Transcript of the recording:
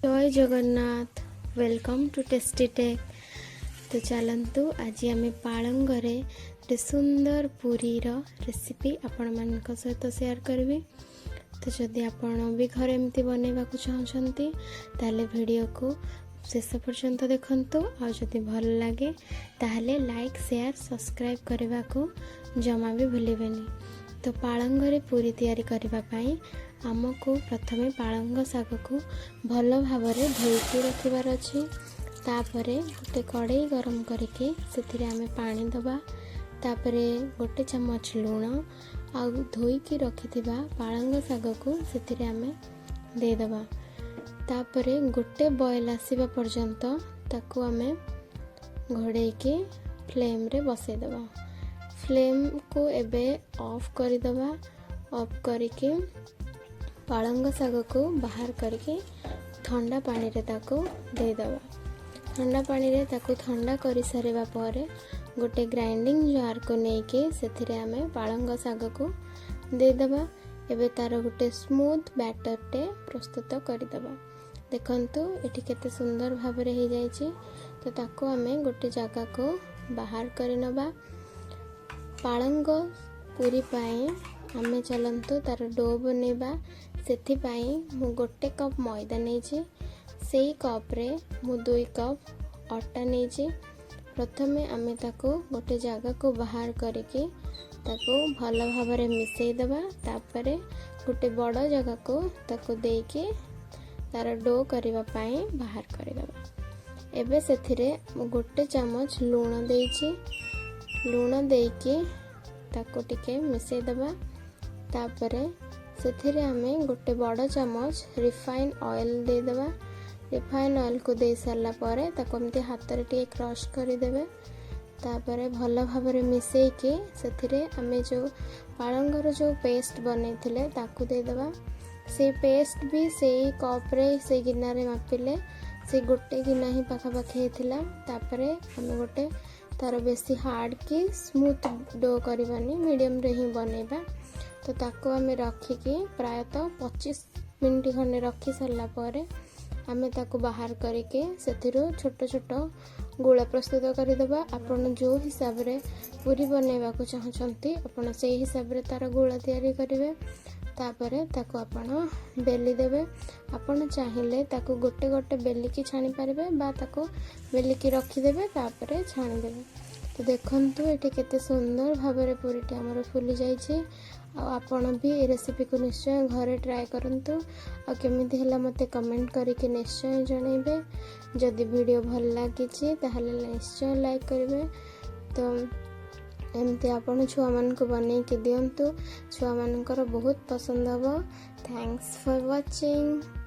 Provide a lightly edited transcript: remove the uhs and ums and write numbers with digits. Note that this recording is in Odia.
Jay Jagannath, welcome to tasty take. ତ ଚାଲନ୍ତୁ, ଆଜି ଆମେ ପାଳଙ୍ଗରେ ଗୋଟେ ସୁନ୍ଦର ପୁରୀର ରେସିପି ଆପଣମାନଙ୍କ ସହିତ ସେୟାର କରିବି। ତ ଯଦି ଆପଣ ବି ଘରେ ଏମିତି ବନେଇବାକୁ ଚାହୁଁଛନ୍ତି, ତାହେଲେ ଭିଡ଼ିଓକୁ ଶେଷ ପର୍ଯ୍ୟନ୍ତ ଦେଖନ୍ତୁ। ଆଉ ଯଦି ଭଲ ଲାଗେ, ତାହେଲେ ଲାଇକ୍, ସେୟାର, ସବସ୍କ୍ରାଇବ୍ କରିବାକୁ ଜମା ବି ଭୁଲିବେନି। ତ ପାଳଙ୍ଗରେ ପୁରୀ ତିଆରି କରିବା ପାଇଁ ଆମକୁ ପ୍ରଥମେ ପାଳଙ୍ଗ ଶାଗକୁ ଭଲ ଭାବରେ ଧୋଇକି ରଖିବାର ଅଛି। ତାପରେ ଗୋଟେ କଡ଼େଇ ଗରମ କରିକି ସେଥିରେ ଆମେ ପାଣି ଦେବା। ତାପରେ ଗୋଟେ ଚାମଚ ଲୁଣ ଆଉ ଧୋଇକି ରଖିଥିବା ପାଳଙ୍ଗ ଶାଗକୁ ସେଥିରେ ଆମେ ଦେଇଦେବା। ତାପରେ ଗୋଟେ ବଏଲ୍ ଆସିବା ପର୍ଯ୍ୟନ୍ତ ତାକୁ ଆମେ ଘୋଡ଼େଇକି ଫ୍ଲେମ୍ରେ ବସେଇଦେବା। ଫ୍ଲେମ୍କୁ ଏବେ ଅଫ୍ କରିଦେବା। ଅଫ୍ କରିକି ପାଳଙ୍ଗ ଶାଗକୁ ବାହାର କରିକି ଥଣ୍ଡା ପାଣିରେ ତାକୁ ଦେଇଦେବା। ଥଣ୍ଡା ପାଣିରେ ତାକୁ ଥଣ୍ଡା କରିସାରିବା ପରେ ଗୋଟେ ଗ୍ରାଇଣ୍ଡିଙ୍ଗ ଜାର୍କୁ ନେଇକି ସେଥିରେ ଆମେ ପାଳଙ୍ଗ ଶାଗକୁ ଦେଇଦେବା। ଏବେ ତା'ର ଗୋଟେ ସ୍ମୁଥ୍ ବ୍ୟାଟର୍ଟେ ପ୍ରସ୍ତୁତ କରିଦେବା। ଦେଖନ୍ତୁ, ଏଠି କେତେ ସୁନ୍ଦର ଭାବରେ ହେଇଯାଇଛି। ତ ତାକୁ ଆମେ ଗୋଟେ ଜାଗାକୁ ବାହାର କରିନେବା। ପାଳଙ୍ଗ ପୁରୀ ପାଇଁ ଆମେ ଚାଲନ୍ତୁ ତା'ର do ବନେଇବା। ସେଥିପାଇଁ ମୁଁ ଗୋଟେ କପ୍ ମଇଦା ନେଇଛି। ସେଇ କପ୍ରେ ମୁଁ 2 କପ୍ ଅଟା ନେଇଛି। ପ୍ରଥମେ ଆମେ ତାକୁ ଗୋଟେ ଜାଗାକୁ ବାହାର କରିକି ତାକୁ ଭଲ ଭାବରେ ମିଶାଇ ଦେବା। ତାପରେ ଗୋଟେ ବଡ଼ ଜାଗାକୁ ତାକୁ ଦେଇକି ତା'ର do କରିବା ପାଇଁ ବାହାର କରିଦେବା। ଏବେ ସେଥିରେ ମୁଁ ଗୋଟେ ଚାମଚ ଲୁଣ ଦେଇଛି। ଲୁଣ ଦେଇକି ତାକୁ ଟିକେ ମିଶାଇ ଦେବା। ତାପରେ ସେଥିରେ ଆମେ ଗୋଟେ ବଡ଼ ଚାମଚ ରିଫାଇନ୍ ଅଏଲ୍ ଦେଇଦେବା। ରିଫାଇନ୍ ଅଏଲ୍କୁ ଦେଇ ସାରିଲା ପରେ ତାକୁ ଏମିତି ହାତରେ ଟିକେ କ୍ରସ୍ କରିଦେବେ। ତାପରେ ଭଲ ଭାବରେ ମିଶାଇକି ସେଥିରେ ଆମେ ଯେଉଁ ପାଳଙ୍ଗର ଯେଉଁ ପେଷ୍ଟ ବନେଇଥିଲେ, ତାକୁ ଦେଇଦେବା। ସେଇ ପେଷ୍ଟ ବି ସେଇ କପ୍ରେ, ସେଇ ଗିନାରେ ମାପିଲେ ସେଇ ଗୋଟେ ଗିନା ହିଁ ପାଖାପାଖି ହେଇଥିଲା। ତାପରେ ଆମେ ଗୋଟେ ତା'ର ବେଶୀ ହାର୍ଡ଼ କି ସ୍ମୁଥ୍ do କରିବାନି, ମିଡ଼ିୟମରେ ହିଁ ବନେଇବା। ତ ତାକୁ ଆମେ ରଖିକି ପ୍ରାୟତଃ 25 ମିନିଟ୍ ଖଣ୍ଡେ ରଖି ସାରିଲା ପରେ ଆମେ ତାକୁ ବାହାର କରିକି ସେଥିରୁ ଛୋଟ ଛୋଟ ଗୁଳା ପ୍ରସ୍ତୁତ କରିଦେବା। ଆପଣ ଯେଉଁ ହିସାବରେ ପୁରୀ ବନେଇବାକୁ ଚାହୁଁଛନ୍ତି, ଆପଣ ସେଇ ହିସାବରେ ତା'ର ଗୁଳା ତିଆରି କରିବେ। ତାପରେ ତାକୁ ଆପଣ ବେଲି ଦେବେ। ଆପଣ ଚାହିଁଲେ ତାକୁ ଗୋଟେ ଗୋଟେ ବେଲିକି ଛାଣି ପାରିବେ ବା ତାକୁ ବେଲିକି ରଖିଦେବେ, ତାପରେ ଛାଣିଦେବେ। ତ ଦେଖନ୍ତୁ, ଏଠି କେତେ ସୁନ୍ଦର ଭାବରେ ପୁରୀଟି ଆମର ଫୁଲି ଯାଇଛି। ଆଉ ଆପଣ ବି ଏ ରେସିପିକୁ ନିଶ୍ଚୟ ଘରେ ଟ୍ରାଏ କରନ୍ତୁ ଆଉ କେମିତି ହେଲା ମୋତେ କମେଣ୍ଟ କରିକି ନିଶ୍ଚୟ ଜଣାଇବେ। ଯଦି ଭିଡ଼ିଓ ଭଲ ଲାଗିଛି, ତାହେଲେ ନିଶ୍ଚୟ ଲାଇକ୍ କରିବେ। ତ ଏମିତି ଆପଣ ଛୁଆମାନଙ୍କୁ ବନେଇକି ଦିଅନ୍ତୁ, ଛୁଆମାନଙ୍କର ବହୁତ ପସନ୍ଦ ହେବ। Thanks for watching.